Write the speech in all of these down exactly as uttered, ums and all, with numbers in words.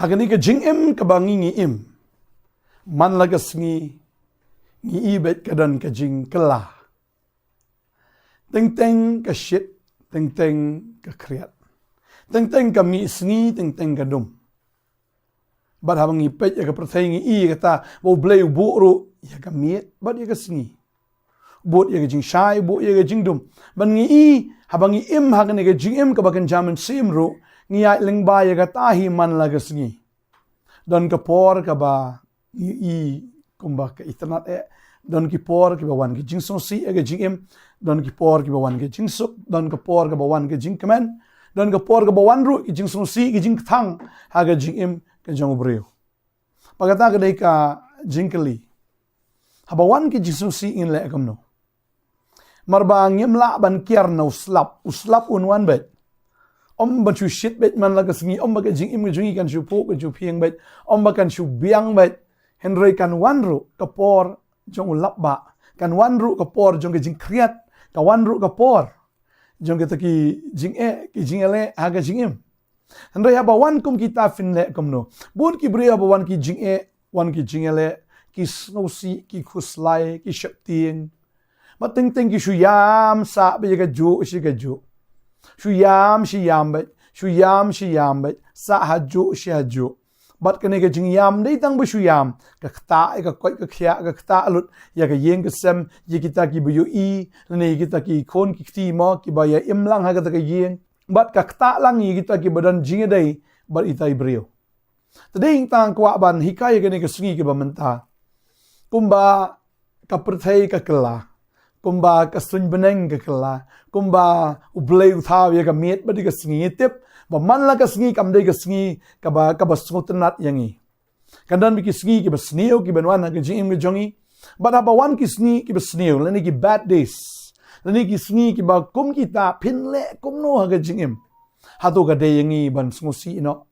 Ha kane ka jingim kaba ngi ngi im, man la ka sngi, ngi i bad ka don ka jingkylla. Teng teng ka shit, teng teng ka khriat, teng teng ka mih sngi, teng teng ka dum. Bad haba ngi peit ïa ka pyrthei ngi i ïa kata ba U Blei u buh ruh ïa ka miet bad ïa ka sngi, buh ïa ka jingshai, buh ïa ka jingdum. Bad ngi i, haba ngi im ha kane ka jingim kaba kynja mynsiem ruh, ngi ïaid lyngba ïa kata hi man la ka sngi. Don ka por kaba ngi i kumba ka itynnad eh. Don ki por kiba wan ki jingsngewsih ïa ka jingim. Don ki por kiba wan ki jingsuk. Don ka por kaba wan ki jingkmen. Don ka por kaba wan ruh ki jingsngewsih, ki jingkthang ha ka jingim ka jong u briew. Bad kata ka dei ka jingkylli. Haba wan ki jingsngewsih ngin leh kumno? Namar ba ngim lah ban kiar na u slap, u slap un wan beit. Ym ban shu shit beit man la ka sngi, ym ba ka jingim ka jong ngi kan shu phuh, kan shu phieng beit, ym ba kan shu biang beit. Hynrei kan wan ruh ka por jong u lapbah, kan wan ruh ka por jong ka jingkhriat, kan wan ruh ka por jong kita ki jingeh, ki jingïaleh ha ka jingim. Hynrei haba wan kum kita phin leh kumno? Bun ki briew haba wan ki jingeh, wan ki jingïaleh, ki sngewsih, ki khuslai, ki sheptieng. Bad teng teng ki shu ïam sah beit ïa kajuh shi kajuh. Shu ïam shi ïam beit, shu ïam shi ïam beit, sah hajuh shi hajuh. Bad kane ka jingïam dei tang ba shu ïam, ka ktah ïa ka koit ka khiah, ka ktah lut ïa ka ïing ka sem, ïa kita kiba ïohi, lane ïa kita ki khun ki kti mo kiba ïa im lang ha kata ka ïing. Bad ka ktah lang ïa kita kiba don jingïadei bad ita i briew. Te dei tang kwah ban hikai ïa kane ka sngi kaba mynta, kumba ka pyrthei ka kylla, kumba ka suiñ bneng ka kylla, kumba U Blei u thaw ïa ka miet bad ïa ka sngi. Ngi tip ba man la ka sngi kam dei ka sngi kaba, kaba sngewtynnad ïa ngi. Kan don bad ki sngi kiba sniew kiban wan ha ka jingim ka jong ngi. Bad haba wan ki sngi kiba sniew, lane ki bad days, lane ki sngi kiba kum kita, phin leh kumno ha ka jingim? Hato ka dei ïa ngi ban sngewsih noh?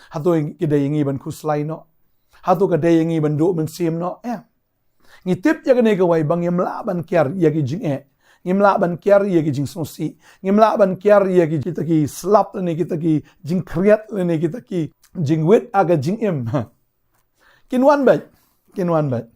Hato ka dei ïa ngi ban khuslai noh? Hato ka dei ïa ngi ban duh mynsiem noh? Em. Ngi tip ïa kane kawei ba ngim lah ban kiar ïa ki jingeh. Ngim lah ban kiar ïa ki jingsngewsih. Ngim lah ban kiar ïa ki, kita ki slap lane kita ki jingkhriat lane kita ki jingwit ha ka jingim. Kin wan beit, kin wan beit.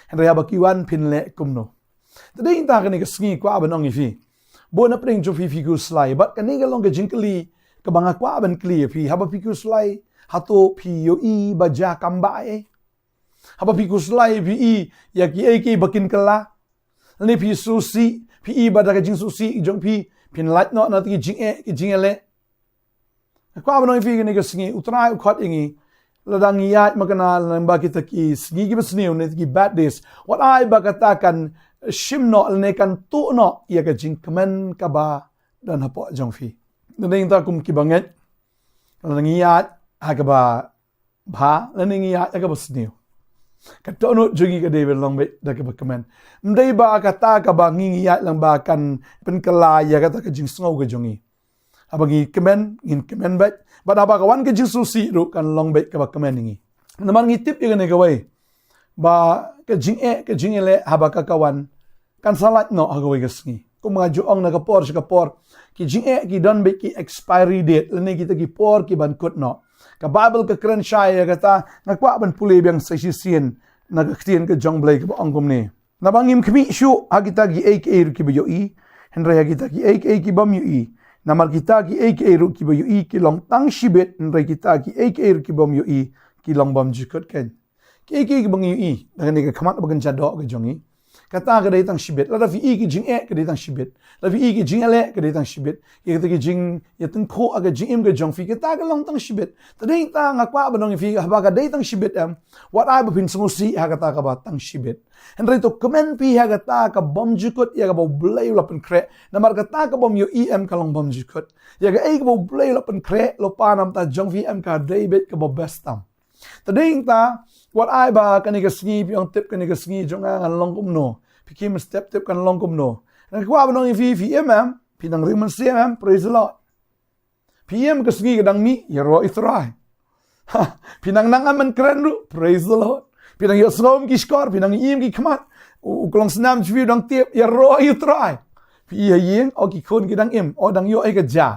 Hynrei haba ki wan phin leh kumno? Te dei tang kane ka sngi kwah ban ong ïa phi. Bun na pdeng jong phi phi khuslai. Bad kane ka long ka jingkylli kaba nga kwah ban kylli ïa phi. Haba phi khuslai, hato phi ïohi ba jia kam bah eh? Haba phi khuslai phi i ïa kiei kiei ba kin kylla, lane phi sngewsih, phi i ba da ka jingsngewsih jong phi, phin lait noh na ki jingeh, ki jingïaleh. Nga kwah ban ong ïa phi kane ka sngi, U Trai u khot ïa ngi, lada ngi ïaid makna lyngba kita ki sngi kiba sniew ne ki bad days, wat ai ba kata kan shim noh lane kan tuh noh ïa ka jingkmen kaba don hapoh jong phi. Te dei tang kum kiba ngeit, lada ngi ïaid ha kaba bha lane ngi ïaid ha kaba sniew, ka dohnud jong ngi ka dei ban long beit da kaba kmen. Ym dei ba kata kaba ngi ngi ïaid lyngba kan pynkylla ïa kata ka jingsngew ka jong ngi. Haba ngi kmen, ngin kmen beit. Bad haba ka wan ka jingsngewsih ruh kan long beit kaba kmen ïa ngi. Namar ngi tip ïa kane kawei, ba ka jingeh, ka jingïaleh haba ka ka wan, kan sa lait noh ha kawei ka sngi. Kumba nga ju ong na ka por sha ka por, ki jingeh ki don beit ki expiry date lane kita ki por kiban kut noh. Ka Baibl ka kren shai ïa kata. Nga kwah ban pule biang sa shisien na ka ktien ka jong U Blei kaba ong kumne: Naba ngim khmih shuh ha kita kiei kiei ruh kiba ïohi, hynrei ha kita kiei kiei ki bym ïohi. Namar kita kiei kiei ruh kiba ïohi ki long tang shibit, hynrei kita kiei kiei ruh ki bym ïohi ki long bymjukut keiñ. Kiei kiei kiba ngi ïohi da kane ka khmat ba kynja doh ka jong ngi, kata ka dei tang shibit. Lada phi i ki jingeh ka dei tang shibit. Lada phi i ki jingïaleh ka dei tang shibit. Ïa kita ki jingïatyngkhuh ha ka jingim ka jong phi, kata ka long tang shibit. Te dei tang nga kwah ban ong ïa phi, haba ka dei tang shibit em, wat ai ba phin sngewsih ha kata kaba tang shibit. Hynrei to kmen phi ha kata ka bymjukut, ïa kaba U Blei u la pynkhreh. Namar kata ka bym ïohi em ka long bymjukut. Ïa kaei kaba U Blei u la pynkhreh lypa na bynta jong phi em ka dei beit kaba best tam. Te dei tang, wat ai ba kane ka sngi phi ong tip kane ka sngi jong nga ngan long kumno. Phi khie mynstep tip kan long kumno. Nga kwah ban ong ïa phi, phi im em, phi dang ring mynsiem em, praise the Lord. Phi im ka sngi ka dang mih, ïaroh ïa U Trai. Ha, phi nang nang em ban kren ruh, praise the Lord. Phi nang ïohsngew em ki shkor, phi nang im ki khmat. U, u klong snam jong phi u dang tip, ïaroh ïa U Trai. Phi i ha ïing, o ki khun ki dang im, o dang ïoh ïa ka ja,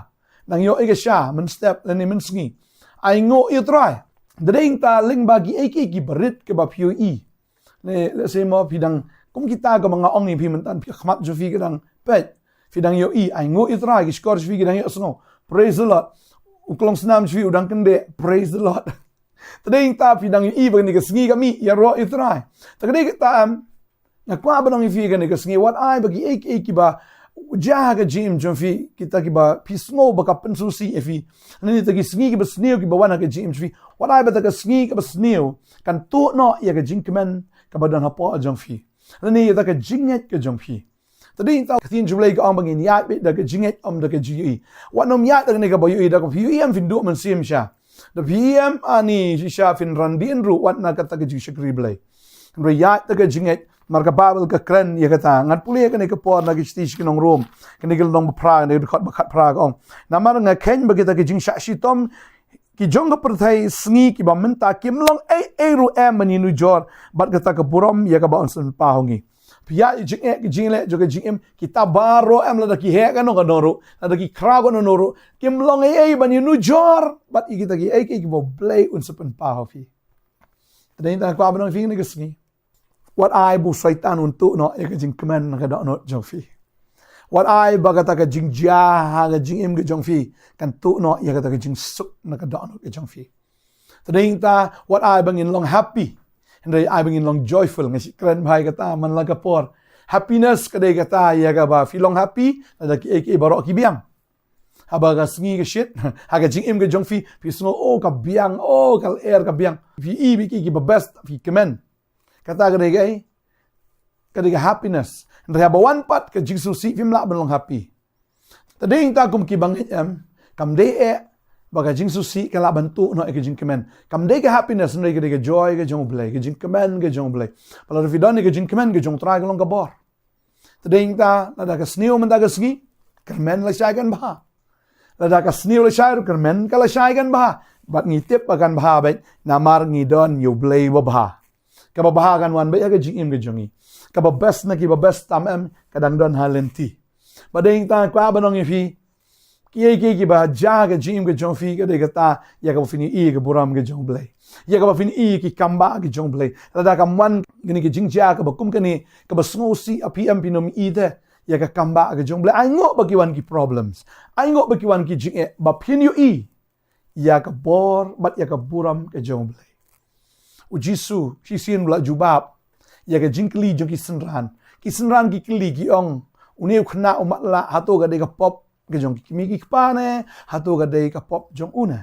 dang ïoh ïa ka sha, mynstep lane mynsngi. Ainguh ïa U Trai. Te dei ta lyngba kiei kiei kiba rit kiba phi ïohi. Ne, let's say mo phi dang, kum kita kaba nga ong ïa phi mynta, phi khmat jong phi ka dang peit. Phi dang ïohi, ai nguh ïa u Trai, ki shkor jong phi ki dang ïohsngew. Praise the Lord. U klong snam jong phi u dang kyndit. Praise the Lord. Te dei ta phi dang ïohi ba kane ka sngi ka mih, ïaroh ïa u Trai. Te ka dei kata em, nga kwah ban ong ïa phi kane ka sngi, wat ai ba kiei kiei kiba jia ha ka jingim jong phi, kita kiba phi sngew ba ka pynsngewsih ïa phi, lane kita ki sngi kiba sniew kiba wan ha ka jingim jong phi, wat ai ba kata ka sngi kaba sniew kan tuh noh ïa ka jingkmen kaba don hapoh jong phi, lane ïa kata ka jingngeit ka jong phi. Te dei ta ka ktien jong U Blei ka ong ba ngin ïaid beit da ka jingngeit, ym da ka jingïohi. Wat nym ïaid da kane kaba ïohi, da kaba ïohi em phin duh mynsiem shisha. Da phi ïohi em, ani shisha phin ran dien ruh wat na kata ka jingshakri Blei. Hynrei ïaid da ka jingngeit, namar ka Baibl ka kren ïa kata. Ngan pule ïa kane ka por na ka shithi sha ki nong Rom, kane ka lynnong ba phra, kane ka dkhot ba khatphra ka ong: Namar nga kheiñ ba kita ki jingshah shitom ki jong ka pyrthei sngi kiba mynta kim long ei ei ruh em ban ïanujor bad kata ka burom ïa kaba yn sa pynpaw ha ngi. Phi ïa, ïa jingeh, ka jingleh jong ka jingim, kita baroh em, lada ki heh kano kano ruh, lada ki khraw kano kano ruh, kim long ei ei ban ïanujor bad ïa kita kiei kiei kiba U Blei un sa pynpaw ha phi. Te dei ta nga kwah ban ong ïa phi kane ka sngi, wat ai ba u Soitan un tuh noh ïa ka jingkmen na ka dohnud jong phi. Wat ai ba kata ka jingjia ha ka jingim ka jong phi kan tuh noh ïa kata ka jingsuk na ka dohnud ka jong phi. Te dei ta, wat ai ba ngin long happy, hynrei ai ba ngin long joyful. Nga shu kren bha ïa kata man la ka por. Happiness ka dei kata ïa kaba phi long happy lada kiei kiei baroh ki biang. Haba ka sngi ka shit ha ka jingim ka jong phi, phi sngew, oh, ka biang, oh, ka lyer ka biang, phi i ba kiei kiei ba best, phi kmen. Kata ka dei kaei? Ka dei ka happiness. Hynrei haba wan pat ka jingsngewsih, phim lah ban long happy. Te dei ta kum kiba ngeit em, kam dei eh ba ka jingsngewsih ka lah ban tuh noh ïa ka jingkmen. Kam dei ka happiness, hynrei ka dei ka joy ka jong U Blei, ka jingkmen ka jong U Blei. Ba lada phi don ïa ka jingkmen ka jong U Trai ka long ka bor. Te dei ta, lada ka sniew mynta ka sngi, kyrmen lashai kan bha. Lada ka sniew lashai ruh, kyrmen ka lashai kan bha. Bad ngi tip ba kan bha beit, namar ngi don ïa U Blei uba bha. Kaba bha kan wan beit ha ka jingim ka jong ngi. Kaba best na kiba best tam em, ka dang don ha lynti. Ba dei ta nga kwah ban ong ïa phi, kiei kiei kiba jia ha ka jingim ka jong phi, ka dei kata ïa kaba phin ïohi ïa ka burom ka jong U Blei, ïa kaba phin ïohi ïa ki kambah ka jong U Blei. Lada kam wan kane ka jingjia kaba kum kane, kaba sngewsih, phi em, phin ym ïohi te ïa ka kambah ka jong U Blei. Ai nguh ba ki wan ki problems, ai nguh ba ki wan ki jingeh, ba phin ïohi ïa ka bor bad ïa ka burom ka jong U Blei. U Jisu shisien u la jubab ïa ka jingkylli jong ki synran. Ki synran ki kylli, ki ong, une u khynnah u matlah, hato ka dei ka pop ka jong ki kmie ki kpa ne, hato ka dei ka pop jong u ne?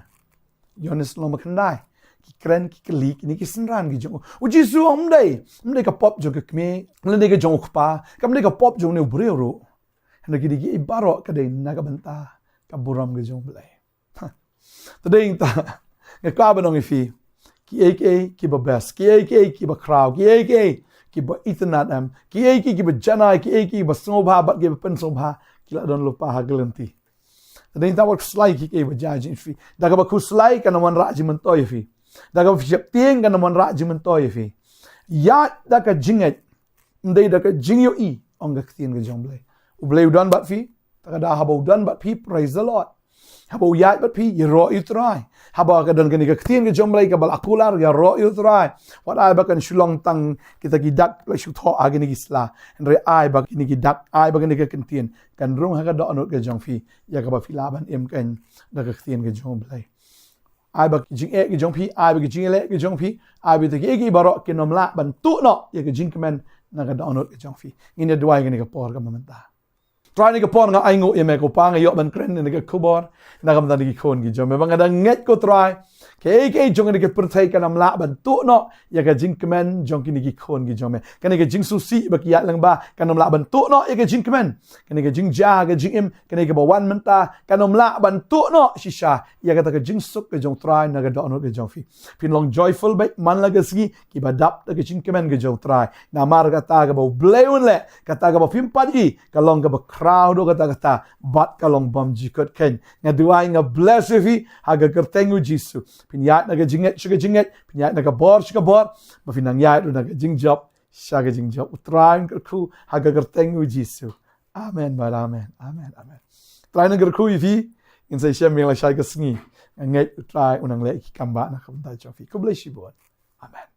Ïoannis lynnong ba khyndai. Ki kren ki kylli kine ki synran ki jong u. U Jisu u ong, ym dei, ym dei ka pop jong ka kmie, ym dei ka jong u kpa, kam dei ka pop jong une u briew ruh. Hynrei ki dei kiei baroh, ka dei na ka bynta ka burom ka jong U Blei. Te dei ta, nga kwah ban ong ïa phi, kiei kiei kiba best, kiei kiei kiba khraw, kiei kiei kiba itynnad em, kiei kiei kiba janai, kiei kiei kiba sngewbha bad kiba pynsngewbha, ki la don lypa ha ka lynti. Te dei ta, wat khuslai kiei kiei ba jia ha jingim phi. Da kaba khuslai kan ym wanrah jingmyntoi ïa phi. Da kaba phi sheptieng kan ym wanrah jingmyntoi ïa phi. Ïaid da ka jingngeit, ym dei da ka jingïohi, ong ka ktien ka jong U Blei. U Blei u don bad phi, te ka daw haba u don bad phi, praise the Lord. Haba u ïaid bad phi, ïaroh ïa u Trai. Haba ka don kane ka ktien ka jong U Blei kaba la kular, ïaroh ïa u Trai. Wat ai ba kan shu long tang kita ki dak la shu thoh ha kine ki sla. Hynrei ai ba kine ki dak, ai ba kine ki kyntien kan rung ha ka dohnud ka jong phi, ïa kaba phi lah ban im kein da ka ktien ka jong U Blei. Ai ba ki jingeh ki jong phi, ai ba ki jingeh ki jong phi, ai ba kita kiei kiei baroh kin ym lah ban tuh noh ïa ka jingkmen na ka dohnud ka jong phi. Ngin ïa duwai kane ka por kaba mynta. Trai, kane ka por nga ainguh ïa me ko Pa, nga ïoh ban kren ïa kane ka khubor na ka bynta ki khun ki jong me. Ba nga da ngeit ko Trai, kiei kiei jong kane ka pyrthei kan ym lah ban tuh noh ïa ka jingkmen jong kine ki khun ki jong me. Kane ka jingsngewsih ba ki ïaid lyngba kan ym lah ban tuh noh ïa ka jingkmen. Kane ka jingjia ka jingim, kane kaba wan mynta, kan ym lah ban tuh noh shisha ïa kata ka jingsuk ka jong U Trai na ka dohnud ka jong phi. Phin long joyful beit man la ka sngi, kiba dap da ka jingkmen ka jong U Trai. Namar kata kaba U Blei un leh, kata kaba phim pat ïohi, ka long kaba khraw haduh katta katta, bad ka long bymjukut kein. Nga duwai, nga bless ïa phi ha ka kyrteng U Jisu. Phin ïaid na ka jingngeit sha ka jingngeit, phin ïaid na ka bor sha ka bor, ba phin nang ïaid ruh na ka jingjop sha ka jingjop. U Trai un kyrkhu ha ka kyrteng U Jisu. Amen bad amen. Amen, amen. Trai un kyrkhu ïa phi. Ngin sa ïashem biang lashai ka sngi. Nga ngeit U Trai un nang leh ïa ki kam ba na ka bynta jong phi. Khublei shibun. Amen.